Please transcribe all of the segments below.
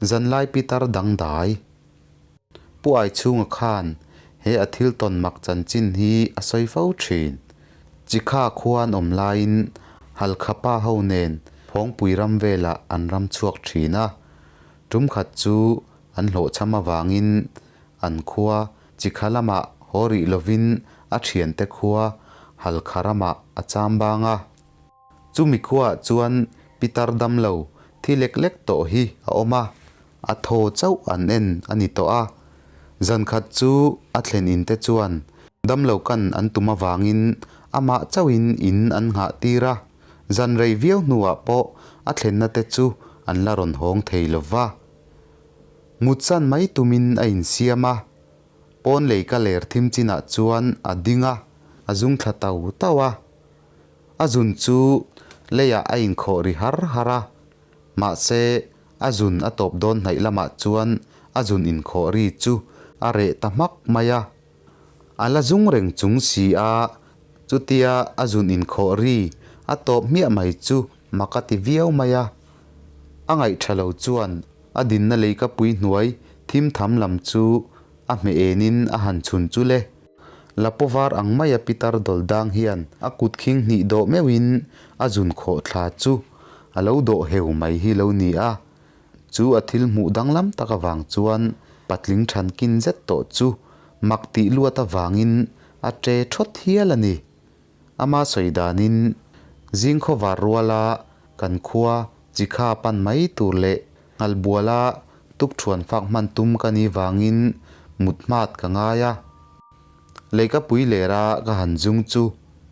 Zanlai pitar dangdai. Pu Aichhunga khan he a thil tawn mak chanchin hi a sawi fo thin. Chikha khua an awm laiin Halkha pa ho nen Phawngpui ram velah an ram chhuak thin a. Tum khat chu an hlawhchham avangin an khua Chikha lamah haw rih lovin a thiante khua Halkha ramah a cham bang a. Chumi khuaah chuan pitar damlo thi lek lek tawh hi a awm a, a thaw chauh an en a ni tawh a. Zankhat chu a thlen in te chuan damlo kan an tum avangin amah chauhin in an nghah tir a, zan rei viau hnuah pawh a thlenna te chu an la rawn hawng thei lo va. Mutsan mai tumin a insiam a, pawn lei ka ler thim chinah chuan a ding a, a zung thla tau tau a. A zun chu leiah a inkhawh ri har har a, mahse a zun a tawp dawn hnaih lamah chuan a zun inkhawh ri chu a reh ta hmak mai a. A la zung reng chung si a, chutia a zun inkhawh ri a tawp hmiah mai chu mak a ti viau mai a. A ngaih tha lo chuan a dinna leikapui hnuai thim tham lam chu a hmeh enin a han chhun chu le. Lapaw var ang maia pitar dawl dang hian a kut khing hnih dawh meuhin a zun khawh thla chu a lo dawh heu mai hi lo ni a. Chu a thil hmuh danglam tak avang chuan patling than kin zet tawh chu mak tih luat avangin a ṭe ṭhawt hial a ni. Ama sawi danin zing khawvar ruala kan khua chikha pan mai tur leh Nghalbuala tukṭhuan fak hman tum ka ni vangin mut hmat ka ngai a. Leikapui lera ka han zung chu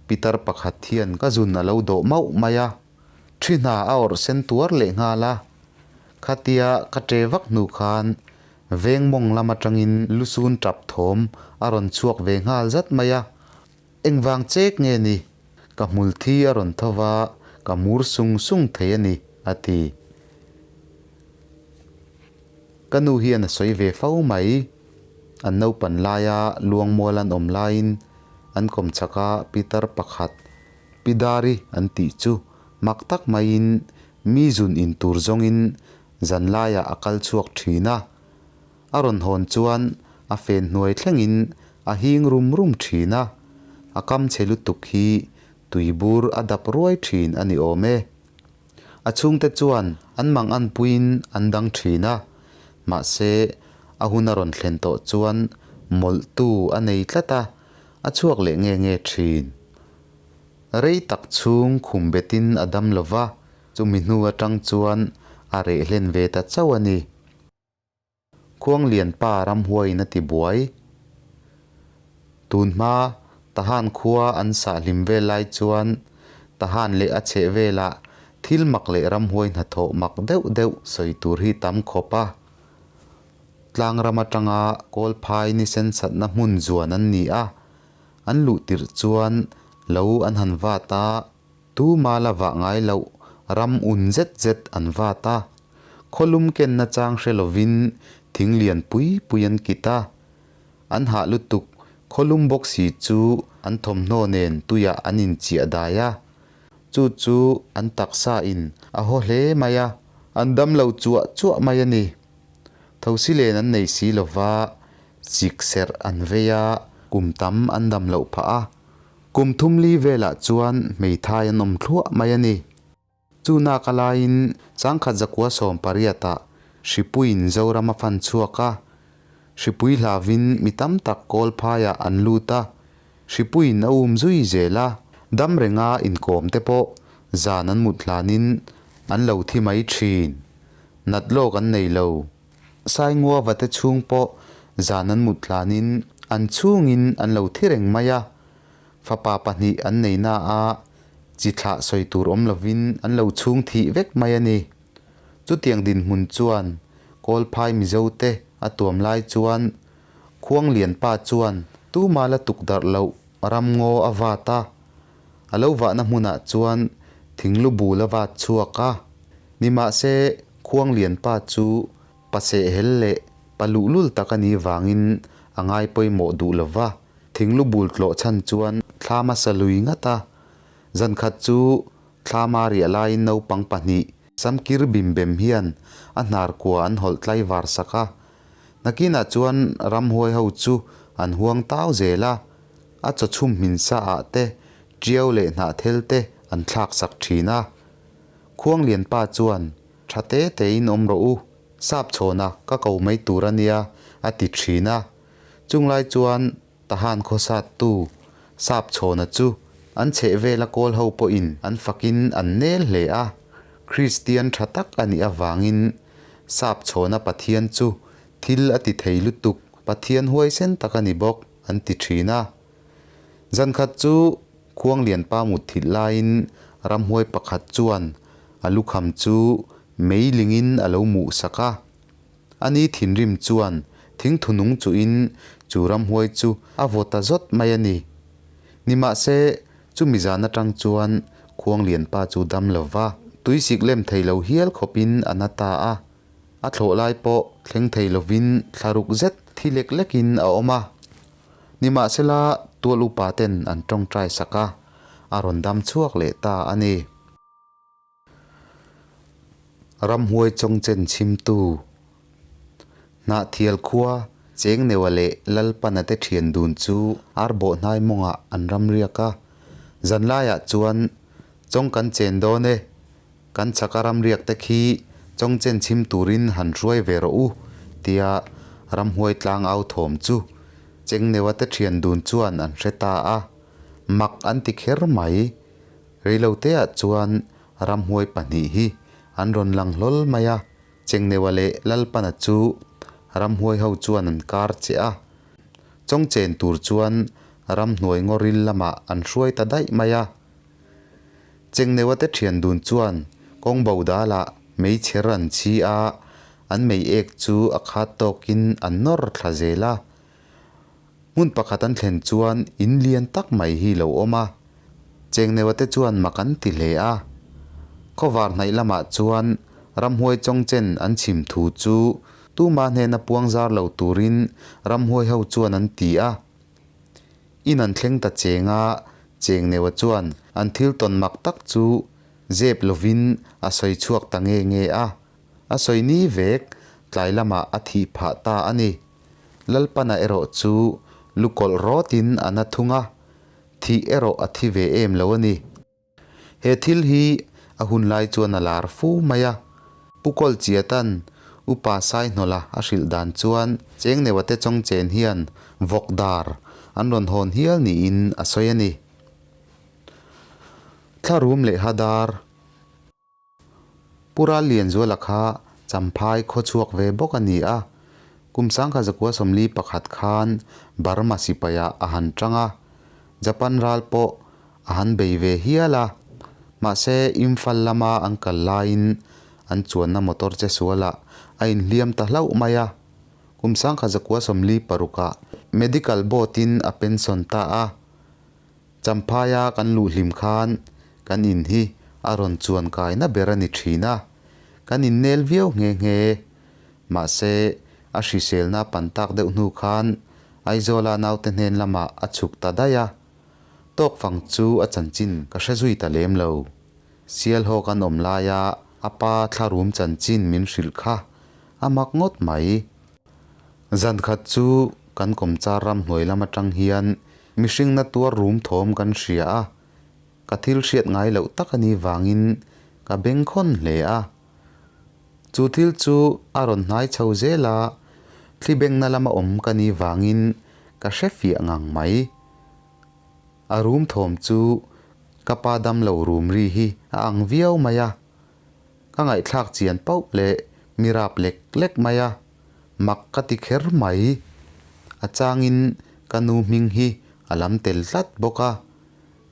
pitar pakhat hian ka zun a lo dawh mauh mai a, ṭhi hna a awrh sen tuar leh nghal a. Khatia ka ṭe vak hnu khan veng mawng lam aṭangin lusun ṭap thawm a rawn chhuak ve nghal zat mai a. Engvang chek nge ni? Ka hmul thi a rawn tho va, ka mur sung sung thei a ni, a ti. Ka nu hian a sawi ve fo mai. An naupan laia Luangmual an awm laiin an kawm chak a pitar pakhat, Pi Dari an tih chu mak tak maiin mi zun in tur zawngin zan laiah a kal chhuak thin a. A rawn hawn chuan a fen hnuai thlengin a hing rum rum thin a, a kam chhe lutuk hi tuibur a dap ruai thin a ni awm e. A chhungte chuan an mang anpuiin an dang thin a, mahse a hun a rawn thlen tawh chuan mawlhtu a nei tlat a, a chhuak leh nge nge thin. Rei tak chhung khum betin a dam lo va, chumi hnu atang chuan a reh hlen ve ta chauh a ni. Khuanglian pa ramhuaiin a ti buai. Tun hma Tahan khua an sah hlim vel lai chuan Tahan leh a chheh velah thil mak leh ramhuai hnathawh mak deuh deuh sawi tur hi tam khawp a. Tlang ram atanga Kawlphai ni sensatna hmun zuan an ni a, an luh tirh chuan lo an han vat a, Tuma la vah ngai loh ram un zet zet an vat a, khawlum kenna chang hre lovin thing lian pui pui an kit a. An hah lutuk, khawlum bawk si chu an thawmhnaw nen tuiah an inchiah dai a. Chu chu an taksa in a haw hle mai a, an dam lo chuah chuah mai a ni. Thosi len an nei si lova, chik serh an vei a, kum tam an dam loh phah a. Kum thum li velah chuan hmeithai an awm thluah mai a ni. Chu nak a laiin changkhat zakua 18 ah Hripuiin Zoram a fan chhuak a. Hripui hlavin mi tam tak Kawlphaiah an lut a, Hripuiin a um zui zel a, dam renga inkawm te pawh zan an mut hlanin an lo thi mai thin. Nat lawk an nei lo. Sainguava te chhung pawh zan an mut hlanin an chhungin an lo thi reng mai a, fapa pahnih an nei na a, chi thlah sawi tur awm lovin an lo chhung thih vek mai a ni. Chutiang dinhmun chuan Kawlphai Mizo te a tuam lai chuan Khuanglianpa chuan tuma la tukdarh loh ramngaw a vat a, a lo vahna hmunah chuan thinglu bul a vat chhuak a. Nimahse, Khuanglianpa chu pasehhel leh paluhlul tak a nih vangin a ngai pawimawh duh lo va, thinglu bul tlawh chhan chuan thlam a sa lui ngat a. Zankhat chu thlama riah laiin naupang pahnih. Samkir bim bem hian a hnar kua an hawlh tlaivar sak a. Nakinah chuan ramhuai ho chu an huang tau zel a, a chaw chhum hmin sa ah te tiau leh hnahthel te an thlak sak thin a. Khuanglianpa chuan, Tha te tein awm rawh u, sap chhawna ka ko mai tur a nia, a ti thin a. Chunglai chuan Tahan khawsattu sap chhawna chu an chhehvela kawl ho pawhin an fakin an nel hle a, Kristian tha tak a nih avangin sap chhawna Pathian chu thil a ti thei lutuk, Pathian huaisen tak a ni bawk an ti thin a. Zankhat chu Khuanglianpa mutthilh laiin ramhuai pakhat chuan a lukham chu meilingin a lo muhsak a. Ani thinrim chuan thingthunung chuhin chu ramhuai chu a vaw ta zawt mai a ni. Nimahse, chumi zan atang chuan Khuanglianpa chu dam lo va, tuisik lem thei lo hial khawpin a na ta a. A thlawh lai pawh thleng thei lovin thlaruk zet thi lek lekin a awm a. Nimahsela, tual upa ten an tawngtai sak a, a rawn dam chhuak leh ta a ni. Ramhuai chawngchen chhimtu, Hnahthial khua, Chengneua leh Lalpana te thian dun chu arbawh hnai mawngah an ram riak a. Zanlaiah chuan chawng kan chen dawn e, kan chhaka ram riak te khi chawngchen chhim turin han hruai ve rawh u, tia ramhuai tlang au thawm chu Chengneua te thian dun chuan an hre ta a, mak an ti kher mai. Reiloteah chuan ramhuai pahnih hi an rawn lang hlawl mai a, Chengneua leh Lalpana chu ramhuai ho chuan an kar che a. Chawngchen tur chuan ramhnuai ngawril lamah an hruai ta daih mai a. Chengneua te thian dun chuan kawng bo dalah meichher an chhi a, an mei ek chu a khat tawkin an nawr thla zel a. Hmun pakhat an thlen chuan in lian tak mai hi lo awm a, Chengneua te chuan mak an ti hle a. Khawvar hnaih lamah chuan ramhuai chawngchen an chhim thu chu tuma hnena puang zar lo turin ramhuai ho chuan an ti a. In an thleng ta cheng a, Chengneua chuan an thil tawn mak tak chu zep lovin a sawi chhuak ta nge nge a. A sawi ni vek tlai lamah a thih phah ta a ni. Lalpana erawh chu lukawlh rawtin a na thung a, thih erawh a thi ve em lo a ni. He thil hi a hun lai chuan a lar fu mai a. Pu Kawlchiatan Upa Saihnawla a hrilh dan chuan Chengneua te chawngchen hian vawk dar an rawn hawn hial niin a sawi a ni. Thlarum leh Hadar. Pu Rallianzuala kha Champhai khaw chhuak ve bawk a ni a, kum 1941 khan Burma sipaiah a han tang a, Japan ral pawh a han bei ve hial a, mahse Imphal lama an kal laiin an chuanna motor che sualah a inhliam ta hlauh mai a, kum 1946 Medical Board-in a pension ta a. Champhaia kan luh hlim khan kan in hi a rawn chuan kaina ber a ni thin a, kan innel viau nghe nghe. Mahse, a hriselna pan tak deuh hnu khan Aizawla naute hnen lamah a chhuk ta daih a, tawk fang chu a chanchin ka hre zui ta lem lo. Sialhaw kan awm laia a pa thlarum chanchin min hrilh kha a mak ngawt mai. Zan khat chu kan kawmchar ramhnuai lam atang hian mihring na tuar rum thawm kan hria a, ka thil hriat ngai loh tak a nih vangin ka bengkhawn hle a. Chu thil chu a rawn hnai chho zel a, thli bengna lama awm ka nih vangin ka hre fiah ngang mai. A rum thawm chu ka pa damlo rum ri hi a ang viau mai a. Ka ngaihthlak chian pauh leh mi rap lek lek mai a, mak ka ti kher mai. A changin ka nu hming hi a lam tel tlat bawk a,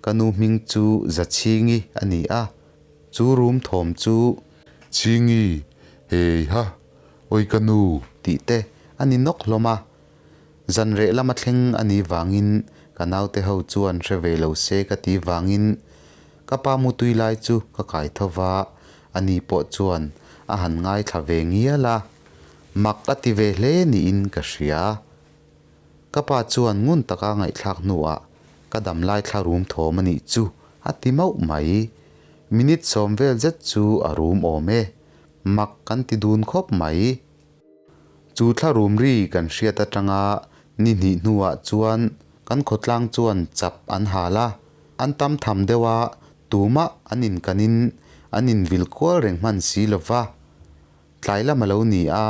ka nu hming chu Zachhingi a ni a, chu room thawm chu. Chhingi, hei ha, awi ka nu. Tih te a ni nawk hlawm a, zan reh lama thleng a nih vangin ka naute ho chuan hre ve lo se ka ti vangin Ka pa mutui lai chu ka kai tho va, ani pawh chuan a han ngaithla ve ngial a, mak a ti ve hle niin ka hria. Ka pa chuan ngun taka ngaihthlak hnuah ka dam lai thla rum thawm a nih chu a ti mauh mai. Minute sawm vel zet chu a rum awm e, mak kan ti dun khawp mai. Chu thla rum ri kan hriat atanga ni hnih hnuah chuan kan khawtlang chuan chap an hal a, an tam tham deuh a, tumah an inkanin an invil kual reng hman si lo va. Tlai lam a lo ni a,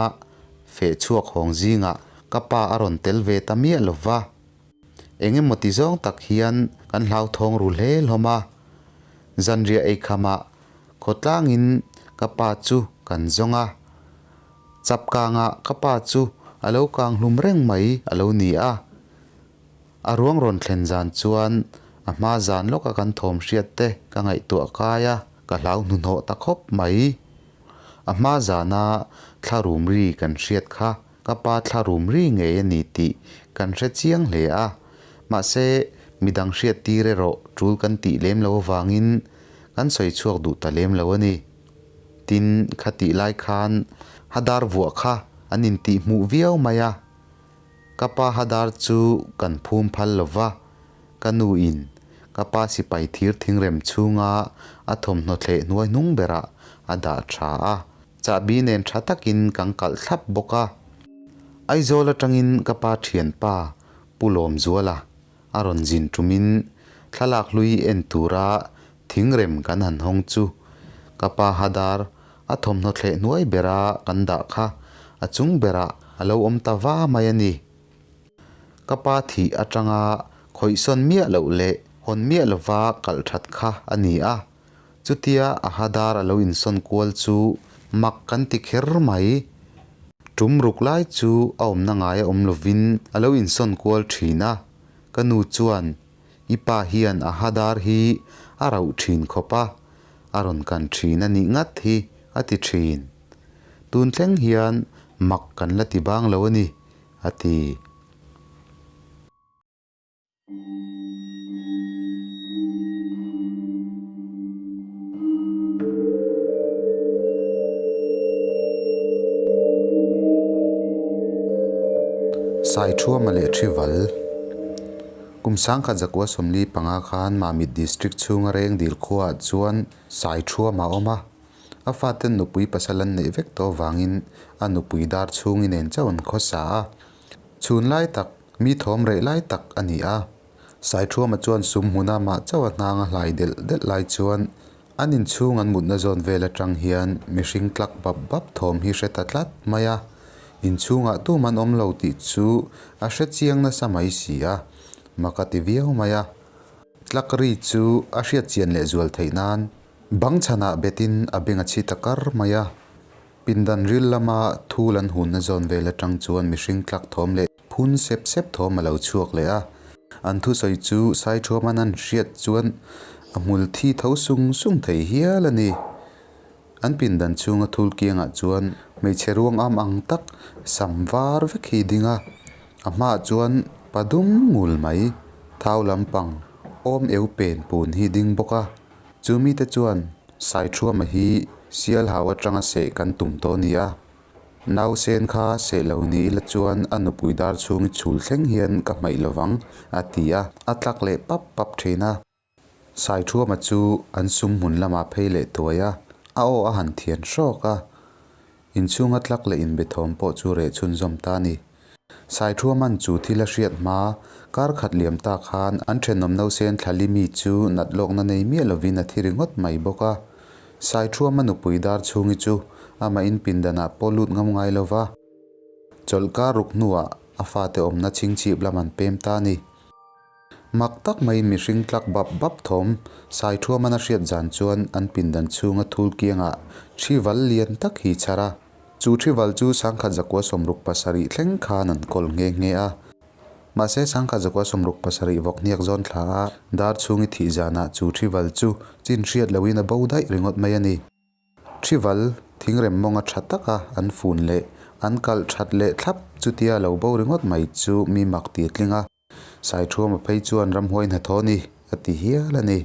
feh chhuak hawng zingah ka pa a rawn tel ve ta miah lo va. Eng emaw ti zawng tak hian kan hlauthawng ru hle hlawm a. Zanriah eikhamah khawtlangin ka pa chu kan zawng a. Chapkangah ka pa chu a lo kang hlum reng mai a lo ni a. A ruang rawn thlen zan chuan a hma zan lawka kan thawm hriat te ka ngaihtuah kai a, ka hlau hnuhnawh ta khawp mai. A hma zana thla rum ri kan hriat kha ka pa thla rum ri ngei a ni tih kan hre chiang hle a, mahse midang hriat tir erawh tul kan tih lem lo avangin kan sawi chhuak duh ta lem lo a ni. Tin, khatih lai khan Hadar vuah kha an intih hmuh viau mai a. Ka pa Hadar chu kan phum phal lo va, ka nu in ka pa sipai thir thingrem chhunga a thawmhnaw thleh hnuai hnung berah a dah tha a, chahbi nen tha takin kan kalh thlap bawk a. Aizawl atangin ka pa thianpa Pu Lawmzuala a rawn zin tumin thlalak hlui en tura thingrem kan han hawng chu ka pa Hadar a thawmhnaw thleh hnuai bera kan dah kha a chung berah a lo awm ta va mai a ni. Ka pa thih atanga khawihsawn miah loh leh hawn miah lova kalh that kha a ni a, chutia a Hadar a lo insawn kual chu mak kan ti kher mai. Tum ruk lai chu a awmna ngai a awm lovin a lo insawn kual thin a, ka nu chuan I pa hian a Hadar hi a rauh thin khawp a, a rawn kan thin a nih ngat hi a ti thin. Tun thleng hian mak kan la ti bang lo a ni, a ti. Saithuama leh Thival Kum sangkhat zakua 45 khan Mamit District chhunga Rengdil khuaah chuan Saithuama a awm a. A faten nupui pasal an neih vek tawh avangin a nupui dar chhungi nen chauh an khawsa a. Chhun lai tak, mi thawm reh lai tak a ni a. Saithuama chuan sum hmuna mah chauh a hnang a hlai delh delh lai chuan an inchhung an mutna zawn vel atang hian mihring tlak bap bap thawm hi hre ta tlat mai a. Inchhungah tum an awm lo tih chu a hre chiang nasa mai si a, mak a ti viau mai a. Tlak ri chu a hriat chian leh zual theih nan bang chhanah betin a beng a chhi ta kar mai a. Pindan ril lama thul an hunna zawn vel atang chuan mihring tlak thawm leh phun sep sep thawm a lo chhuak leh a. An thusawi chu Saithuaman an hriat chuan a hmul thi tho sung sung thei hial a ni. An pindan chhunga thul kiangah chuan hmeichhe ruang am ang tak sam var vek hi ding a, a hmaah chuan pa dum ngul mai thau lampang awm eu pen pun hi ding bawk a. Chu mite chuan Saithuama hi Sialhau atanga seh kan tum tawh a ni a, Nausen kha seh lo ni ila chuan a nupui dar chhungi chhul thleng hian ka hmaih lovang a ti a, a tlak leh pap pap thin a. Saithuama chu an sum hmun lamah phei leh tuai a, a aw a han thian hrawk a. Inchhunga tlak leh inbethawm pawh chu reh chhunzawm ta a ni. Saithuaman chu thil a hriat hma, kar khat liam ta khan an thenawm nausen thlali mi chu nat lawkna nei miah lovin a thi ringawt mai bawk a. Saithuama nupui dar chhungi chu amah in pindanah pawh lut ngam ngai lo va, chawlh kar ruk hnuah a fate awmna chhingchhip lam an pem ta a ni. Mak tak maiin mihring tlak bap bap thawm Saithuaman a hriat zan chuan an pindan chhunga thul kiangah thival lian tak hi chhar a. Chu thival chu 1967 thleng khan an kawl nghe nghe a. Mahse 1967 vawk hniak zawn thla a dar chhungi thih zanah chu thival chu chin hriat loin a bo daih ringawt mai a ni. Thival thingrem mawnga tha taka an fun leh an kalh that leh thlap chutia lo bo ringawt mai chu mi mak ti a tling a. Saithuama phei chuan ramhuai hnathawh a ni, a ti hial a ni.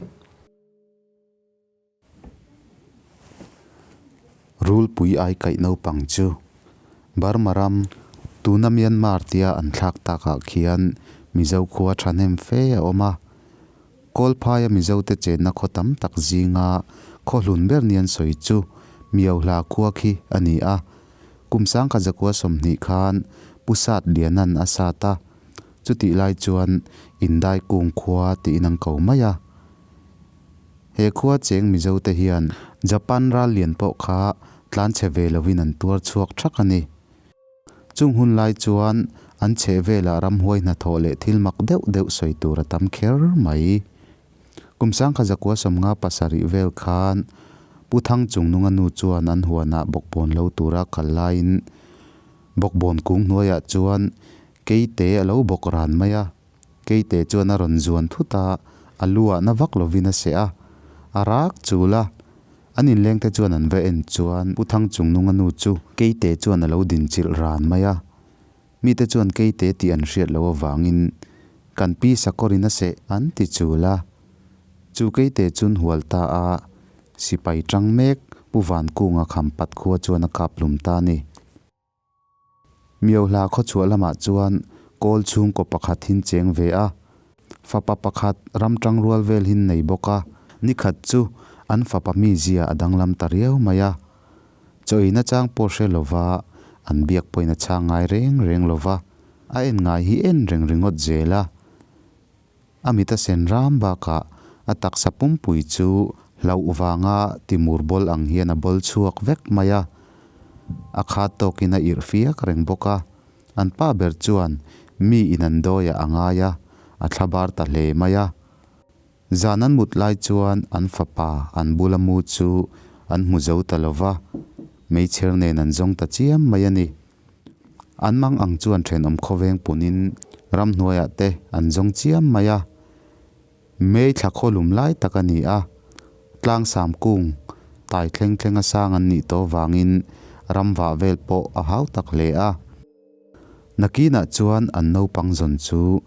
Rulpui ai kaih naupang chu Burma ram, tuna Myanmar tia an thlak takah khian Mizo khua thahnem fe a awm a. Kawlphaia Mizote chenna khaw tam tak zinga Khaw hlun ber ni an sawi chu Miohla khua khi a ni a. Kum 1120 khan Pu Sat Liana'n a sat a, chutih lai chuan Indai Kung khua tiin an ko mai a. He khua cheng Mizote hian Japan ral lian pawh kha tlanchhe ve lovin an tuar chhuak thak a ni. Chung hun lai chuan an chhehvelah ramhuai hnathawh leh thil mak deuh deuh sawi tur a tam kher mai. Kum 1957 vel khan Pu Thangchungnunga nu chuan an huanah bawkbawn lo tura kal laiin bawkbawn kung hnuaiah chuan keite a lo bawk ran mai a. Keite chuan a rawn zuan thut a, a lu ah na vak lovin a seh a, a rak chul a. An inlengte chuan an va en chuan Pu Thangchungnunga nu chu Keite chuan a lo dinchilh ran mai a. Mite chuan Keite tih an hriat loh avangin kan pi sakawrin a seh an ti chul a. Chu Keite chun hual ta a, sipai tang mek Pu Vankunga Khampat khua chuan a kap hlum ta a ni. Miohla khawchhuah lamah chuan kawl chhungkaw pakhat hin cheng ve a, fapa pakhat ram tangrual vel hin nei bawk a. Nikhat chu an fapa mizia a danglam ta riau mai a, chaw in achang pawh hre lova an biak pawhin a chhang ngai reng reng lova, a en ngai hi en reng ringawt zel a. A mit a sen ram bakah a taksa pumpui chu hlauh vanga timur bawl ang hian a bawl chhuak vek mai a, a khat tawkin a irh fiak reng bawk a. An pa ber chuan mi in an dawiah a ngai a, a thla bar ta hle mai a. Zan an mut lai chuan an fapa an bula mu chu an hmu zo ta lo va, meichher nen an zawng ta chiam mai a ni. An mang ang chuan thenawm khawveng punin ramhnuaiah te an zawng chiam mai a. May thla khawlum lai tak a ni a, tlangsam kung tai thleng thleng a sang an nih tawh vangin ram vah vel pawh a hau tak hle a. Nakinah chuan an naupang zawn chu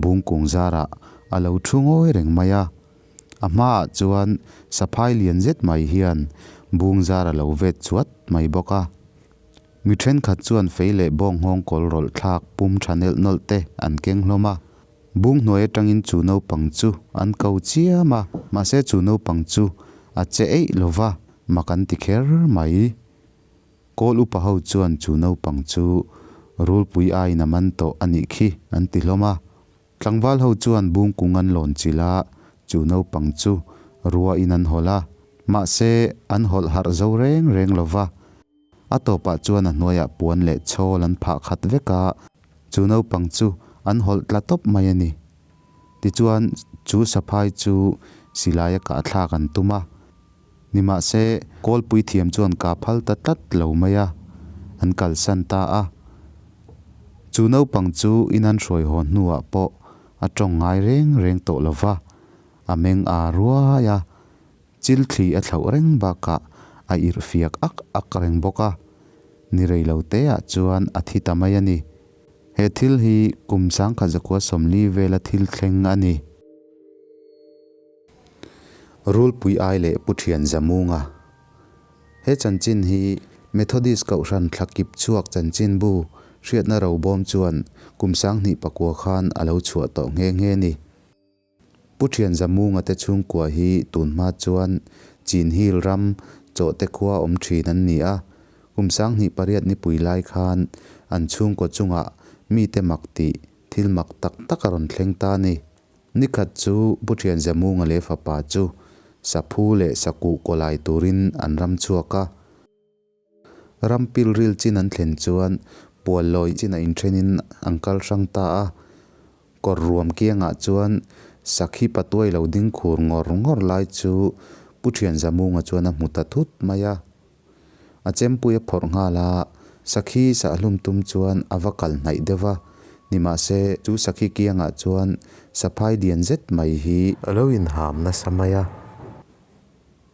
bungkung zarah a lo thu ngawi reng mai a. A hmaah chuan saphai lian zet mai hian bung zar a lo vet chuat mai bawk a. Mi thenkhat chuan fei leh bawng nghawng kawl rawlh thlak pum tha nelh nawlh te an keng hlawm a. Bung hnuai atangin chu naupang chu an ko chiam a, mahse chu naupang chu a che eih lo va, mak an ti kher mai. Kawl upa ho chuan chu naupang chu rulpui aiin a man tawh a nih khi an ti hlawm a. Tlangval ho chuan bung kung an lawn chilh a, chu naupang chu ruahin an hawlh a, mahse an hawlh harh zo reng reng lo va. A tawpah chuan a hnuaiah puan leh chhawl an phah khat vek a, chu naupang chu an hawlh tla tawp mai a ni. Tichuan, chu saphai chu silaia kahthlak an tum a. Nimahse, kawlpui thiam chuan ka phal ta tlat lo mai a, an kalsan ta a. Chu naupang chu in an hruai haw hnuah pawh a tawng ngai reng reng tawh lo va, a meng aa ruai a. Chil thli a thlauh reng bakah a irh fiak ak ak reng bawk a, ni rei lo te ah chuan a thi ta mai a ni. He thil hi kum 1940 vela thil thleng a ni. Rulpui ai leh Pu Thian Zamunga. He chanchin hi Methodist Kohhran Thlakip chhuak chanchinbu hriatna robawm chuan kum 2009 khan a lo chhuah tawh nghe nghe a ni. Pu Thian Zamunga te chhungkua hi tun hma chuan Chin Hill ram Chawhte khua awm thin an ni a. Kum 2008 nipui lai khan an chhungkaw chungah mite mak tih thil mak tak tak a rawn thleng ta a ni. Nikhat chu Pu Thian Zamunga leh fapa chu saphu leh sakuh kawlai turin an ram chhuak a. Ram pilril chin an thlen chuan puallawi chin a inthenin an kal hrang ta a, kawr ruam kiangah chuan sakhi patuai lo ding khur ngawr ngawr lai chu Pu Thian Zamunga chuan a hmu ta thut mai a. A chempui a phawrh nghal a, sakhi sahlum tum chuan a va kal hnaih deuh va, nimahse chu sakhi kiangah chuan saphai lian zet mai hi a lo inham nasa mai a.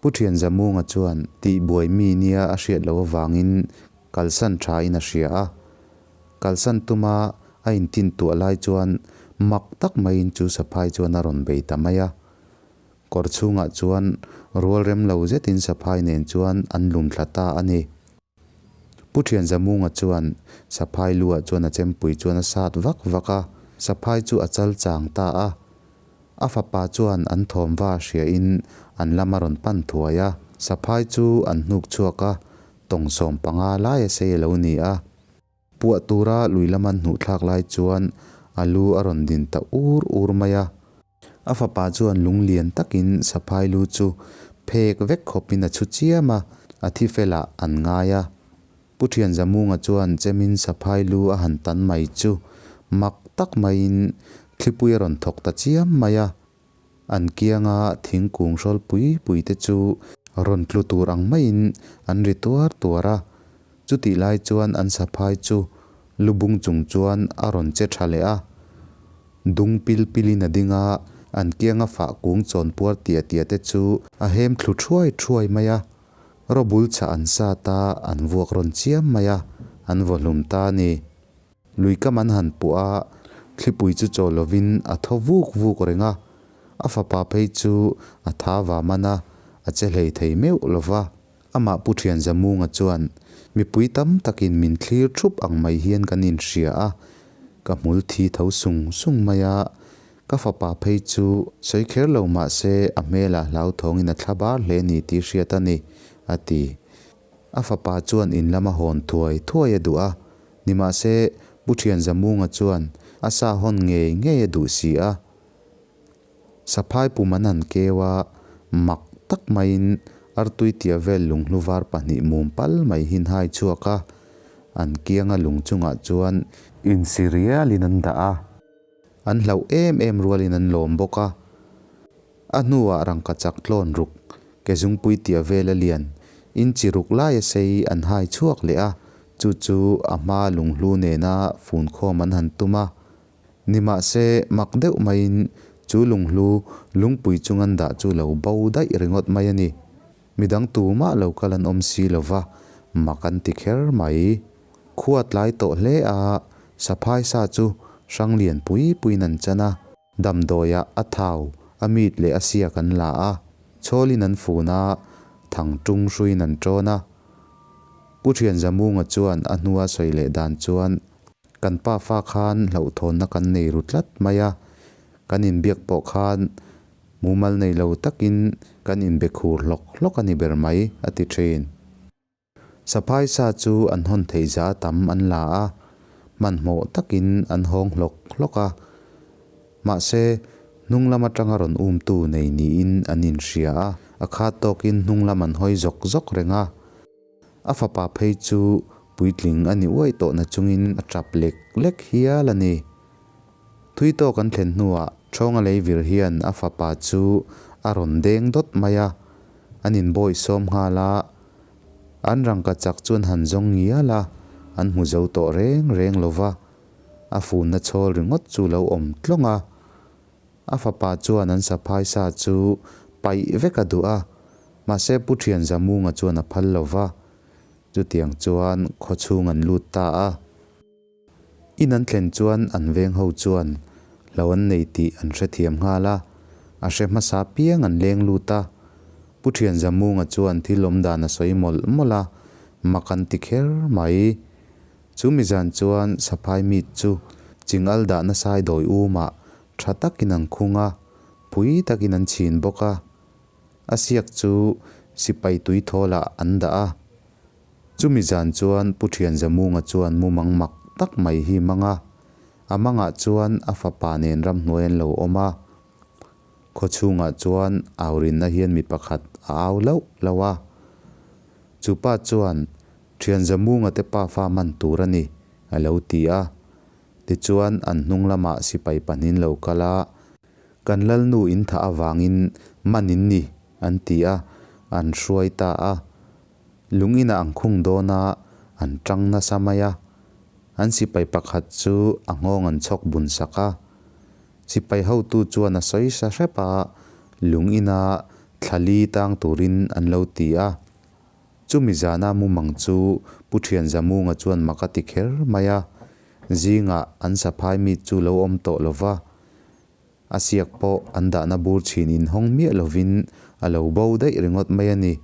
Pu Thian Zamunga chuan tihbuai mi nia a hriat loh avangin kalsan thain a hria a. Kalsan tuma a intintuah lai chuan mak tak maiin chu saphai chuan a rawn bei ta mai a. Kawr chhungah chuan rual rem lo zetin saphai nen chuan an lum thla ta a ni. Pu Thian Zamunga chuan saphai luah chuan a chempui chuan a sat vak vak a, saphai chu a chal chang ta a. A fapa chuan an thawm va hriain an lam a rawn pan thuai a. Saphai chu an hnuk chhuak a, tawng sawmpanga laia sei a lo ni a. Puah tura lui lama an hnuh thlak lai chuan a lu a rawn din ta ur ur mai a. A fapa chuan lung lian takin saphai lu chu phek vek khawpin a chhu chiam a, a thi felah an ngai a. Pu Thianzamunga chuan chemin saphai lu a han tan mai chu mak tak maiin thlipui a rawn thawk ta chiam mai a. An kianga thingkung hrawl pui pui te chu rawn tlu tur ang maiin an ri tuar tuar a. Chutih lai chuan an saphai chu lu bung chung chuan a rawn che tha leh a. Dung pil pilin a ding a, an kianga fah kung chawn puar tia tia te chu a hem thlu thuai thuai mai a. Rawbul chhah an sat a, an vuak rawn chiam mai a, an vaw hlum ta a ni. Lui kam an han puah a, thlipui chu chaw lovin a thaw vuk vuk reng a, a fapa phei chu a tha va man a, a che hlei thei meuh lo va. Amah Pu Thianzamunga chuan, Mipui tam takin min thlir thup ang mai hian kan inhria a, ka hmul thi tho sung sung mai a, ka fapa phei chu sawi kher lo mah se a hmelah hlauthawngin a thla bar hle ni tih hriat a ni, a ti. A fapa chuan in lama hawn thuai thuai a duh a, nimahse Pu Thianzamunga chuan a sa hawn ngei ngei a duh si a. Saphai pum an han keu a, mak tak maiin artui tia vel lunghlu var pahnih mum pal mai hi an hai chhuak a, an kianga lung chungah chuan insi rialin an dah a, an hlauh em em rualin an lawm bawk a. A hnuah rangkachak tlawn ruk, ke zungpui tia vela lian, inchi ruk laia sei an hai chhuak leh a, chu chu a hma lunghlu nena funkhawm an han tum a. Nimahse, mak deuh maiin chu lunghlu lungpui chung an dah chu lo bo daih ringawt mai a ni. Midang tumah lo kal an awm si lo va, mak an ti kher mai. Khua tlai tawh hle a, saphai sa chu hrang lian pui puiin an chan a, damdawiah a thau, a mit leh a siak an la a, chhawlin an fun a, thang tung hruiin an ṭawn a. Pu Thianzamunga chuan a hnua sawi leh dan chuan Kan pa fa khan hlauhthawnna kan nei ru tlat mai a, kan inbiak pawh khan mumal nei lo takin kan inbe khur hlawk hlawk a ni ber mai, a ti thin. Saphai sa chu an hawn theih za tam an la a, hmanhmawh takin an hawng hlawk hlawk a. Mahse, hnung lam atanga rawn umtu nei niin an inhria a, a khat tawkin hnung lam an hawi zawk zawk reng a. A fapa phei chu puitling a ni uaih tawh na chungin a tap lek lek hial a ni. Thui tawk an thlen hnuah Chawnga Leivir hian a fapa chu a rawn deng dawt mai a, an inbawih sawm nghal a, an rangka chak chu an han zawng ngial a, an hmu zo tawh reng reng lo va, a funna chhawl ringawt chu lo awm tlawng a. A fapa chuan an saphai sa chu paih vek a duh a, mahse Pu Thianzamunga chuan a phal lo va, chutiang chuan khawchhung an lut ta a. In an thlen chuan an veng ho chuan hlo an nei tih an hrethiam nghal a, a hre hmasa piang an leng lut a. Pu Thianzamunga chuan thil awm dan a sawi mawlh mawlh a, mak an ti kher mai. Chu mi zan chuan saphai meat chu chingal dahna sai dawi umah tha takin an khung a, pui takin an chhin bawk a. A siak chu sipai tui thawlah an dah a. Chumi zan chuan Pu Thianzamunga chuan mumang mak tak mai hi mang a. A mangah chuan a fapa nen ramhnuai an lo awm a. Khawchhungah chuan aurinna hian mi pakhat a au lauh lauh a. Chu pa chuan, Thianzamunga te pafa man tur a ni, a lo ti a. Tichuan an hnung lamah sipai pahnin lo kal a, Kan Lalnu in thah avangin man in ni, an ti a, an hruai ta a. Lung inah an khung dawn a, an tang nasa mai a. An sipai pakhat chu a nghawng an chhawk bun sak a. Sipai hotu chuan a sawi sa hrep a, lung ina thla li tang turin an lo ti a. Chumi zana mumang chu Pu Thianzamunga chuan mak a ti kher mai a, zingah an saphai mi chu lo awm tawh lo va, a siak pawh an dahna bur chhin inhawng miah lovin a lo bo daih ringawt mai a ni.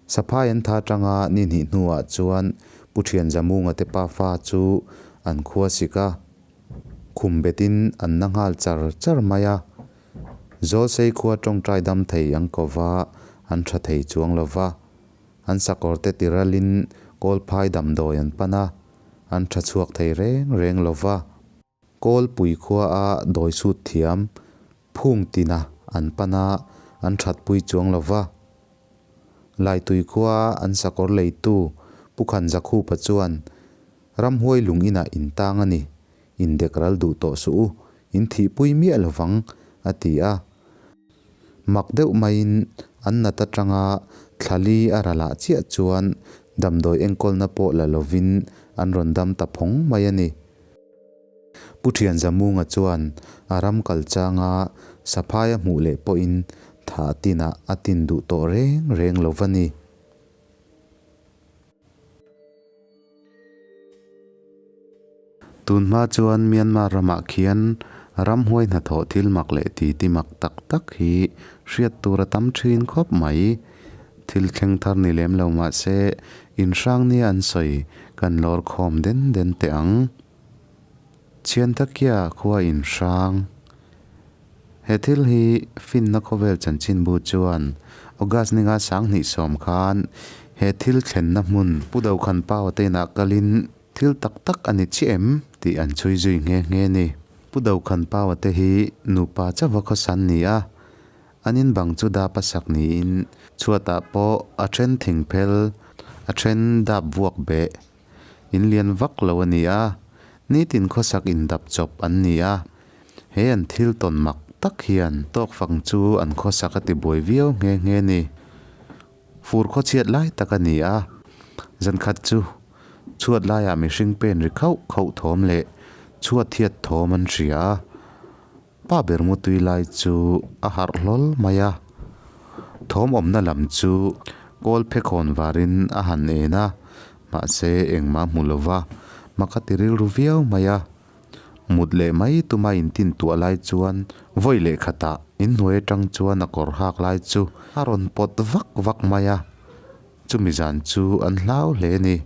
Saphai an tha atanga ni hnih hnuah chuan Pu Thianzamunga te pafa chu an khua sik a, khum betin an na nghal char char mai a. Zawlsei khua tawngtai dam thei ang ko va, An tha thei chuang lo va. An sakawrte tiralin Kawlphai damdawi an pan a, an tha chhuak thei reng reng lo va. Kawlpui khuaa dawi sut thiam Phungtina an pan a, an thatpui chuang lo va. Laitui khuaa an sakawr leitu Pu Khanzakhupa chuan, Ramhuai lung inah in tang a ni, indek ral duh tawh suh u, in thihpui miah lo vang, a ti a. Mak deuh maiin an nat atanga thla li a ralah chiah chuan damdawi enkawlna pawh la lovin an rawn dam ta phawng mai a ni. Pu Thianzamunga chuan a ram kal changa saphai a hmuh leh pawhin thah tinah a tin duh tawh reng reng lo va ni. Tun hma chuan Myanmar ramah khian ramhuai hnathawh thil mak leh titi mak tak tak hi hriat tur a tam thin khawp mai. Thil thleng thar ni lem lo mah se inhrang nia an sawi kan lawr khawm den den teh ang. Chhiantakia khua inhrang. He thil hi finna khawvel chanchinbu chuan August ninga 2010 khan he thil thlenna hmun Pu Dokhan Paua te inah kalin thil tak tak a ni chiah em tih an chhui zui nghe nghe a ni. Pu Dokhan Paua te hi nupa chauha khawsan ni a, an in bang chu dap a sak niin chhuatah pawh a then thingphel, a then dap vuak beh. In lian vak lo a ni a, nitin khawsak indap chawp an ni a. He an thil tawn mak tak hian tawk fang chu an khawsak a ti buai viau nghe nghe a ni. Fur khawchhiat lai tak a ni a, zankhat chu chhuat laiah mihring pen ri khauh khauh thawm leh chhuat hiat thawm an hria a. Pa ber mutui lai chu a harh hlawl mai a, thawm awmna lam chu kawl phekhawn varin a han en a, mahse engmah hmu lova mak a ti rilru viau mai a. Mut leh mai tuma intin tuah lai chuan vawi leh khatah inhnuai atang chuan a kawr hak lai chu a rawn pawt vak vak mai a, chumi zan chu an hlau hle a ni.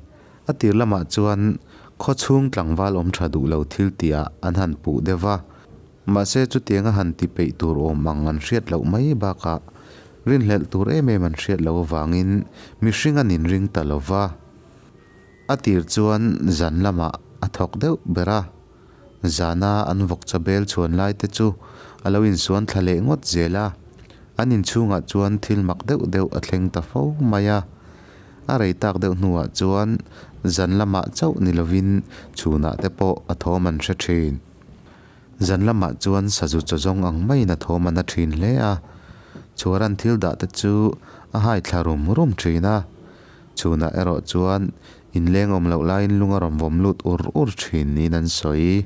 A tir lamah chuan khaw chhung tlangval awm tha duh lo thil tihah an han puh deuh va, mahse chutianga han ti peih tur awm ang an hriat loh mai bakah rinhlelh tur em em an hriat loh avangin mihring an inring ta lo va. A tir chuan zan lamah a thawk deuh ber a, zana an vawk chawbel chhuan lai te chu a lo insuan thla leh ngawt zel a, an inchhungah chuan thil mak deuh deuh a thleng ta fo mai a. A rei tak deuh hnuah chuan zan lamah chauh ni lovin chhunah te pawh a thawm an hre thin. Zan lamah chuan sazu chaw zawng ang maiin a thawm an a thin hle a, chhuaran thil dah te chu a hai thla rum rum thin a. Chhunah erawh chuan inleng awm loh laiin lung a rawn vawm lut ur ur thin niin an sawi.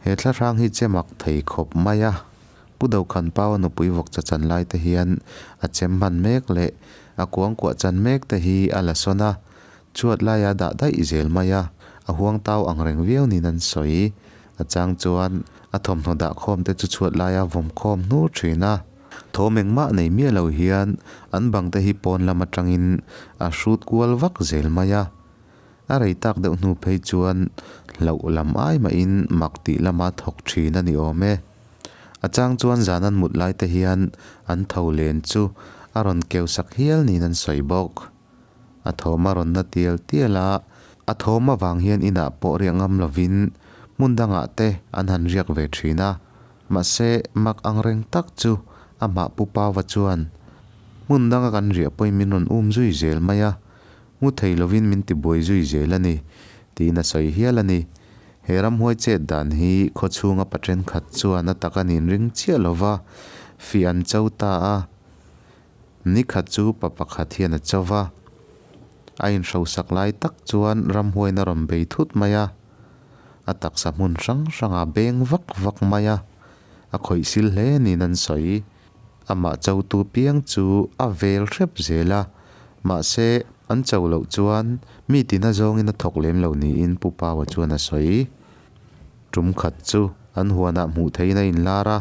He thlahrang hi che mak thei khawp mai a, Pu Dokhan Paua nupui vawk cha chan lai te hian a chem hman mek leh a kuangkuah chan mek te hi a la sawn a, chhuat laia dah daih zel mai a, a huang tau ang reng viau niin an sawi. A chang chuan a thawmhnaw dah khawm te chu chhuat laia vawm khawm hnur thin a. Thawm engmah nei miah lo hian an bang te hi pawn lam atangin a hrut kual vak zel mai a. A rei tak deuh hnu phei chuan hlauh lam ai mahin mak tih lama thawk thin a ni awm e. A chang chuan zan an mut lai te hian an tho len chu a rawn keu sak hial niin an sawi bawk. A thawm a rawn na tial tial a, a thawm avang hian inah pawh riah ngam lovin hmun dangah te an han riak ve thin a. Mahse, mak ang reng tak chu amah Pu Paua chuan hmun danga kan riah pawhin min rawn um zui zel mai a, mu thei lovin min tibuai zui zel a ni, tiin a sawi hial a ni. He ramhuai chet dan hi khaw chhunga pa thenkhat chuan a tak an inring chiah lo va, fih an cho ta a. Nikhat chu pa pakhat hian a cho va, a inhrosak lai tak chuan ramhuaiin a rawn bei thut mai a. A taksa hmun hrang hrangah beng vak vak mai a, a khawih sil hle niin an sawi. Amah chotu piang chu a vel hrep zel a, mahse an cho loh chuan mi tina zawngin a thawk lem lo niin Pu Paua chuan a sawi. Tum khat chu an huanah hmuh theihin a inlar a,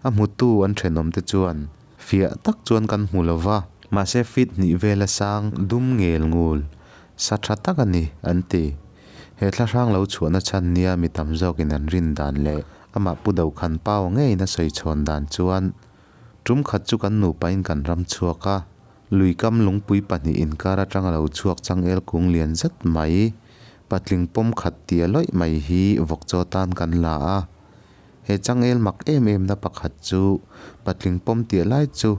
a hmutu an thenawmte chuan fiah tak chuan kan hmu lo va, mahse feet hnih vela sang dum ngel ngul sa tha tak a ni an ti. He thlahrang lo chhuahna chhan nia mi tam zawkin an rin dan leh amah Pu Dokhan Pau ngeiin a sawi chhawn dan chuan Tum khat chu kan nupain kan ram chhuak a, lui kam lungpui pahnih inkar atanga lo chhuak changel kung lian zet mai, patling pawm khat tia lawih mai hi vawkchaw tan kan la a. He changel mak em em na pakhat chu patling pawm tia lai chu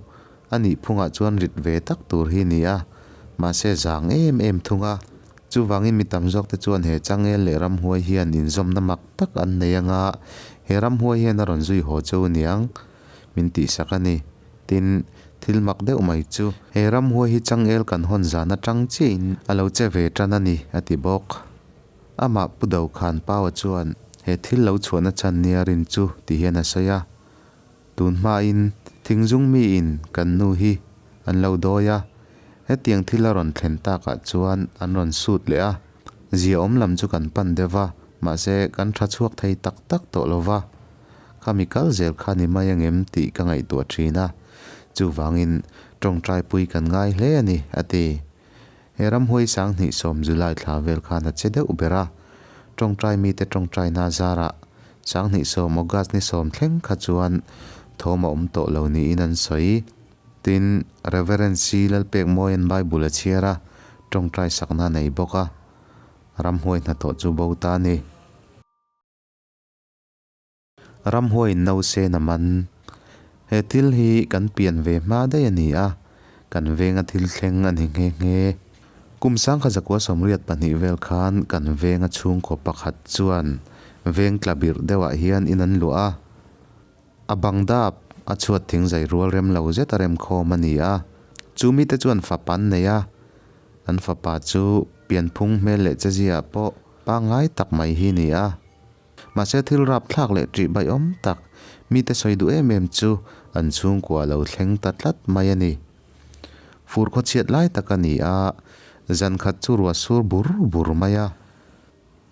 a nih phungah chuan rit ve tak tur hi ni a, mahse zang em em thung a. Chuvangin mi tam zawkte chuan he changel leh ramhuai hian inzawmna mak tak an nei anga, he ramhuai hian a rawn zui haw cheu niang min tihsak a ni. Tin, thil mak deuh mai chu he ramhuai hi changel kan hawn zan atang chiahin a lo che ve tan a ni, a ti bawk. Amah Pu Dokhan Paua chuan he thil lo chhuahna chhan nia rin chu ti hian a sawi a. Tun hmain thingzung miin kan nu hi an lo dawi a, hetiang thil a rawn thlen takah chuan an rawn sut leh a, ziaawm lam chu kan pan deuh va, mahse kan tha chhuak thei tak tak tawh lo va, khami kal zel kha ni mai angem tih ka ngaihtuah thin a, chuvangin tawngtaipui kan ngai hle a ni, a ti. He ramhuai 2010 July thla vel khan a che deuh ber a, tawngtai mite tawngtaina zarah 2010 August ni sawm thleng kha chuan thawm a awm tawh lo niin an sawi. Tin, Reverend C. Lalpekmawia'n Bible a chhiar a, tawngtai sakna a nei bawk a, ramhuai hnathawh chu bo ta a ni. Ramhuaiin nausen a man. He thil hi kan pian ve hma daih a ni a, kan venga thil thleng a ni nghe nghe. Kum 1982 vel khan kan venga chhungkaw pakhat chuan veng tla birh deuhah hian in an luah a. A bang dap a chhuat thing zai rual rem lo zet a rem khawm a ni a. Chu mite chuan fapa an nei a, an fapa chu pianphung hmel leh cheziaah pawh pangngai tak mai hi a ni a. Mahse thil rapthlak leh ṭih baihawm tak mite sawi duh em em chu an chhungkua lo thleng ta tlat mai a ni. Fur khawchhiat lai tak a ni a, zan khat chu ruah sur bur bur mai a.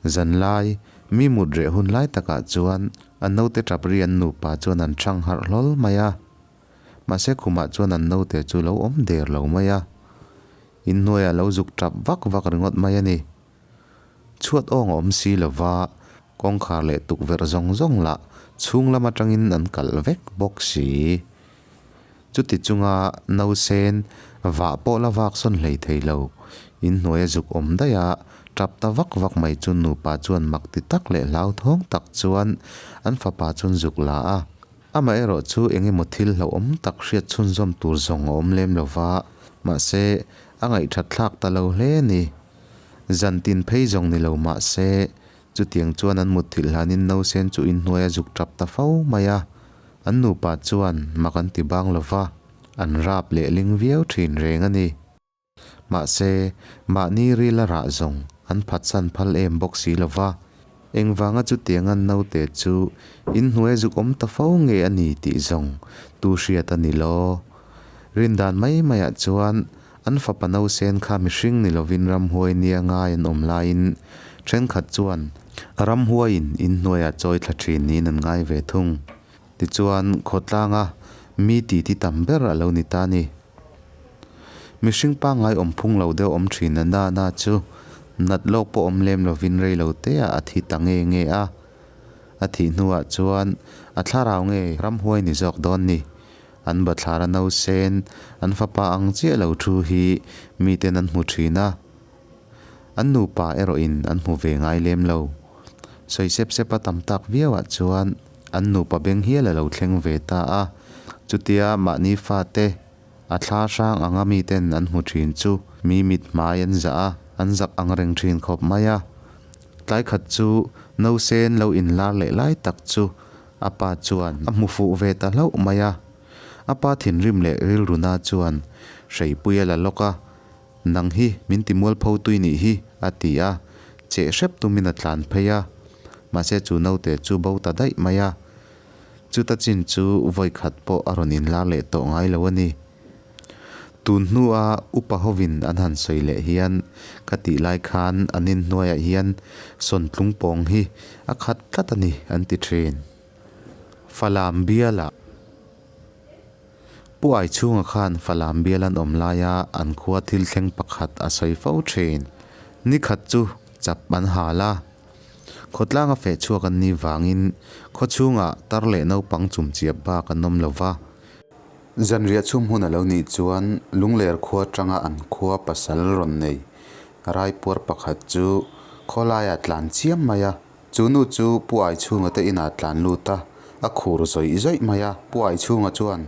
Zan lai, mi mut reh hun lai takah chuan an naute ṭap ri an nupa chuan an ṭhang harh hlawl mai a. Mahse khumah chuan an naute chu lo awm der lo mai a. Inhnuaiah lo zuk ṭap vak vak ringawt mai a ni. Chhuat awng a awm si lova, kawngkhar leh tukverh zawng zawng lah chhung lam atangin an kalh vek bawk si. Chuti chunga nausen vah pawh la vak sawn hlei thei lo, inhnuai a zuk awm daih a, tap ta vak vak mai chu nupa chuan mak ti tak leh hlauthawng tak chuan an fapa chuan zuk la a. Amaherawh chu eng emaw thil hlauhawm tak hriat chhunzawm tur zawng a awm lem lova, mahse a ngaihthat thlak ta lo hle a ni. Zan tin phei zawng ni lo mah se, chutiang chuan an mutthilh hlanin nausen chu inhnuai a zuk tap ta fo mai a. An nupa chuan mak an ti bang lo va, an rap leh ling viau thin reng a ni. Mahse, mahni ril a rah zawng an phatsan phal em bawk si lo va. Engvanga chutiang an naute chu inhnuai a zuk awm ta fo nge a ni tih zawng tu hriat a ni lo. Rindan mai maiah chuan An fapa nausen kha mihring ni lovin ramhuai nia ngai an awm laiin thenkhat chuan ramhuaiin inhnuaiah chawi thla thin niin an ngai ve thung. Tichuan, khawtlanga mi titi tam ber a lo ni ta ni. Mihring pangngai awm phung lo deuh awm thin a na na chu nat lawk pawh awm lem lovin rei lo teah a thi ta nge nge a. A thih hnuah chuan a thlarau nge ramhuai ni zawk dawn ni. An bathlar a nausen, an fapa ang chiah lo thu hi miten an hmu thin a, an nupa erawhin an hmu ve ngai lem lo. Sawi sep sep a tam tak viauah chuan an nupa beng hial a lo thleng ve ta a, chutia mahni fate a thla hrang anga miten an hmu thin chu mi mit hmai an zah a, an zak ang reng thin khawp mai a. Tlai khat chu nausen lo inlar leh lai tak chu A pa chuan a hmu fuh ve ta hlauh mai a. A pa thinrim leh rilruna chuan hreipui a la lawk a, Nang hi min ti mualpho tui nih hi, a ti a. Cheh hrep tumin a tlan phei a. Mahse chu naute chu bo ta daih mai a. Chuta chin chu vawikhat pawh a rawn inlar leh tawh ngai lo a ni. Tun hnua upa hovin an han sawi leh hian ka tih lai khan an inhnuaiah hian sawntlung pawng hi a khat tlat a ni an ti thin. Falam bialah Pu Aichhunga khan Falam bial an awm laia an khua thil thleng pakhat a sawi fo thin. Ni khat chu chap an hal a. Khawtlanga feh chhuak an nih vangin khawchhungah tar leh naupang chumchiap bak an awm lo va. Zanriah chhum hun a lo nih chuan Lungler khua atanga an khua pasal rawn nei raipuar pakhat chu khawlaiah tlan chiam mai a. Chu nu chu Pu Aichhunga te inah tlan lut a, a khur zawih zawih mai a. Pu Aichhunga chuan,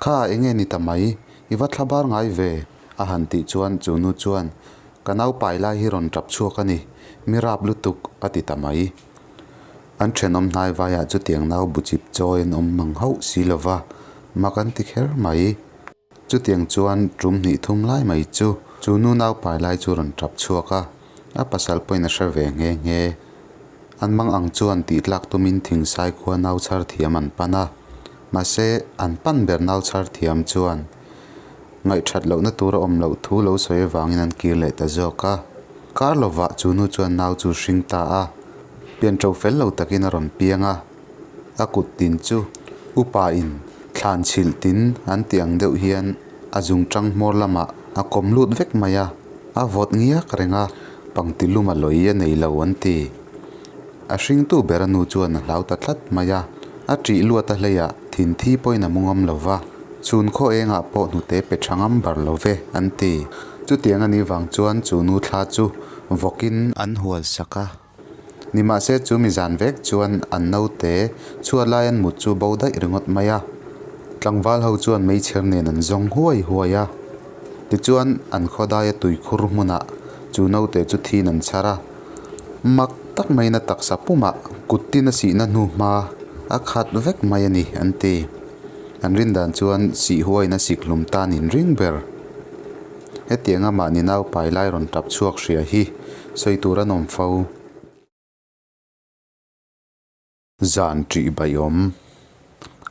Kha enge ni ta mai, i va thla bar ngai ve, a han tih chuan chu nu chuan, Ka naupai lai hi rawn tap chhuak a ni, mi rap lutuk, a ti ta mai. An thenawm hnai vaiah chutiang nau bu chip chawi an awm mang hauh si lo va, mak an ti kher mai. Chutiang chuan tum hnih thum lai mai chu chu nu naupai lai chu rawn tap chhuak a, a pasal pawhin a hre ve nghe nghe. An mang ang chuan tih tlak tumin thingsai khua nau chhar thiam an pan a, mahse an pan ber nau chhar thiam chuan Ngaihthat lohna tur a awm loh thu lo sawi avangin an kir leh ta zawk a. Kar lovah chu nu chuan nau chu hring ta a, pianṭo fel lo takin a rawn piang a. A kut tin chu upa in thlan chhilh tin an tih ang deuh hian a zungṭang hmawr lamah a kawm lut vek mai a, a vawt ngiak reng a, pangti lum a lawi a nei lo an ti. A hringtu ber a nu chuan a hlau ta tlat mai a, a ṭih luat a hleiah thinthi pawhin a mu ngam lo va, chhun khaw engah pawh hnute pe ṭha ngam bar lo ve, an ti. Chutiang a nih vang chuan chu nu thla chu vawkin an hual sak a. Nimahse chu mi zan vek chuan an naute chhuat lai an mut chu bo daih ringawt mai a. Tlangval ho chuan meichher nen an zawng huai huai a. Tichuan an khawdaia tuikhur hmunah chu naute chu thin an chhar a. Mak tak maiin a taksa pumah kut tin a sihna hnu hma a khat vek mai a ni an ti. An rin dan chuan sih huaiin a sik hlum tan in ring ber. Hetianga mahni nau pai lai rawn tap chhuak hria hi sawi tur an awm fo. Zan ṭih baih awm.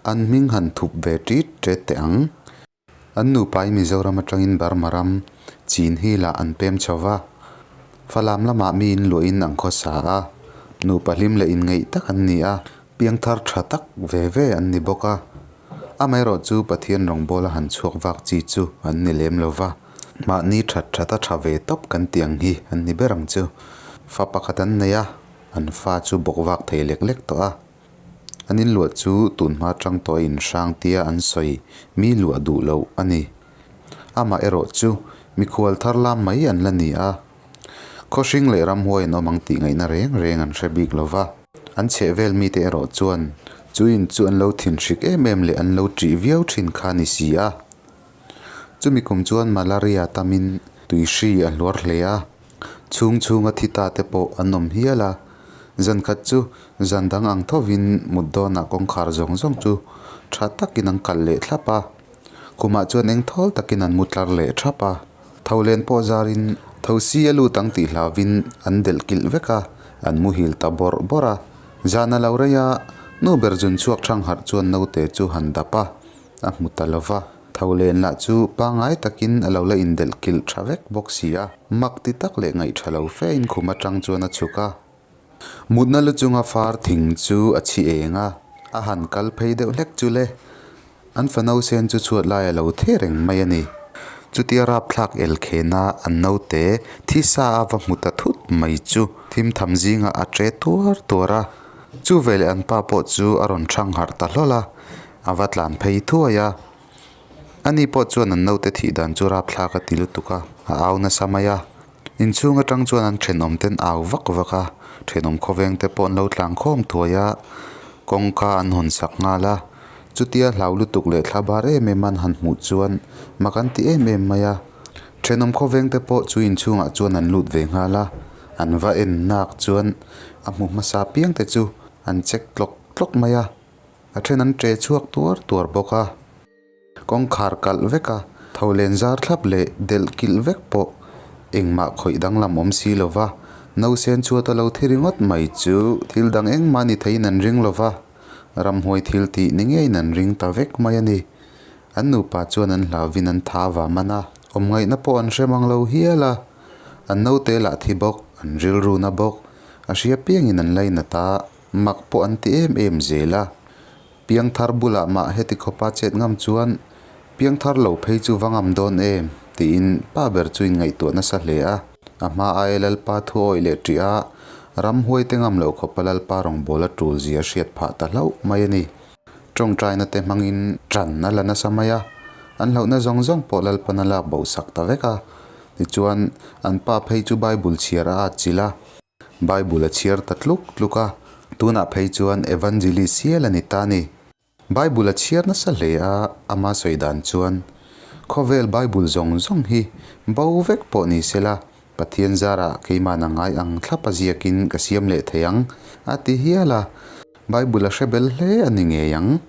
An hming han thup ve ṭit ṭet teh ang. An nupa hi Mizoram atangin Burma ram, Chin hi lah an pem chho va. Falam lamah mi in luahin an khawsa a, nupa hlim leh inngeih tak an ni a, piangthar tha tak ve ve an ni bawk a. Amaherawh chu Pathian rawngbawla han chhuak vak chi chu an ni lem lo va, mahni that that a tha ve tawp kan tih ang hi an ni ber ang chu. Fa pakhat an nei a, an fa chu bawk vak thei lek lek tawh a. An inluah chu tunhma tang tawh a inhrang tia an sawi mi luah duh loh a ni. Amah erawh chu mikhual thar lam mai an la ni a. Khawhring leh ramhuai an awm ang tih ngaihna reng reng an hre bik lo va. An chhehvel mite erawh chuan chu in chu an lo thinhrik em em leh an lo ṭih viau ṭhin kha a ni si a. Chumi kum chuan malaria tamin tuihri a hluar hle a, chhung chhunga thi ta te pawh an awm hial a. Zan khat chu zan dang ang thovin mut dawnah kawngkhar zawng zawng chu tha takin an kalh leh thlap a, khumah chuan eng thawl takin an mu tlar leh thap a. Tho len pawh zarin thosi a lut ang tih hlauvin an delh kilh vek a, an muhil ta bawrh bawrh a. Zan a lo rei a, nu ber zun chhuak thangharh chuan naute chu han dap a. A hmu ta lo va, tho len lah chu pangngai takin a lo la indelh kilh tha vek bawk si a. Mak ti tak leh ngaih tha lo fe in khum atang chuan a chhuk a. Mutna lu chunga far thing chu a chhi eng a, a han kal phei deuh hlek chu le. An fano sen chu chhuat lai a lo the reng mai a ni. Chutia rapthlak el khena an naute thisa a va hmu ta thut mai chu thim tham zingah a tre tuar tuar a. Chu veleh an pa pawh chu a rawn thang harh ta hlawl a. A va tlan phei thuai a, ani pawh chuan an naute thih dan chu rapthlak a ti lutuk a, a au nasa mai a. Inchhung atang chuan an thenawm ten au vak vak a, thenawm khawveng te pawh an lo tlan khawm thuai a, kawngka an hawn sak nghal a. Chutia hlau lutuk leh thla bar em em an han hmuh chuan mak an ti em em mai a. Thenawm khawveng te pawh chu inchhungah chuan an lut ve nghal a, an va en nak chuan a hmu hmasa piang te chu an check tlawk tlawk mai a. A then an ṭe chhuak tuar tuar bawk a, kawngkhar kalh vek a, tho len zar thlap leh delh kilh vek pawh engmah khawih danglam awm si lo va, nausen chhuat a lo thi ringawt mai chu thil dang engmah ni theiin an ring lo va, ramhuai thil tih ni ngeiin an ring ta vek mai a ni. An nupa chuan an hlauvin an tha va man a, awmngaihna pawh an hre mang lo hial a, an naute lah thi bawk, an rilru na bawk, a hria piangin an lainat a. Mak pawh an ti em em zel a, Piangthar bulah mah heti khawpa chet ngam chuan Piangthar lo phei chu va ngam dawn em? tiin pa ber chu inngaihtuah nasa hle a. A hma aia Lalpa thu awih leh ṭih a, ramhuai te ngam loh khawpa Lalpa rawngbawla ṭul zia hriat phah ta hlauh mai a ni. Ṭawngṭaina te hmangin ṭan a la nasa mai a. An hlauhna zawng zawng pawh Lalpan a lak bo sak ta vek a. Tichuan, an pa phei chu Bible chhiar a atchilh a. Bible a chhiar ta tluk tluk a, tunah phei chuan Evangelist hial a ni ta a ni. Bible a chhiar nasa hle a, ama sawi dan chuan, Khawvel Bible zawng zawng hi bo vek pawh ni sela, Pathian zarah keimahna ngai ang thlap a ziakin ka siam leh thei ang, a ti hial a. Bible a hre bel hle a ni ngei ang.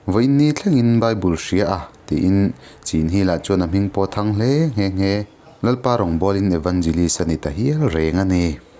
Vawiin ni thlengin Bible hria a, tiin Chin Hill-ah chuan a hming pawh thang hle nghe nghe. Lalpa rawngbawlin Evangelist a ni ta hial reng a ni.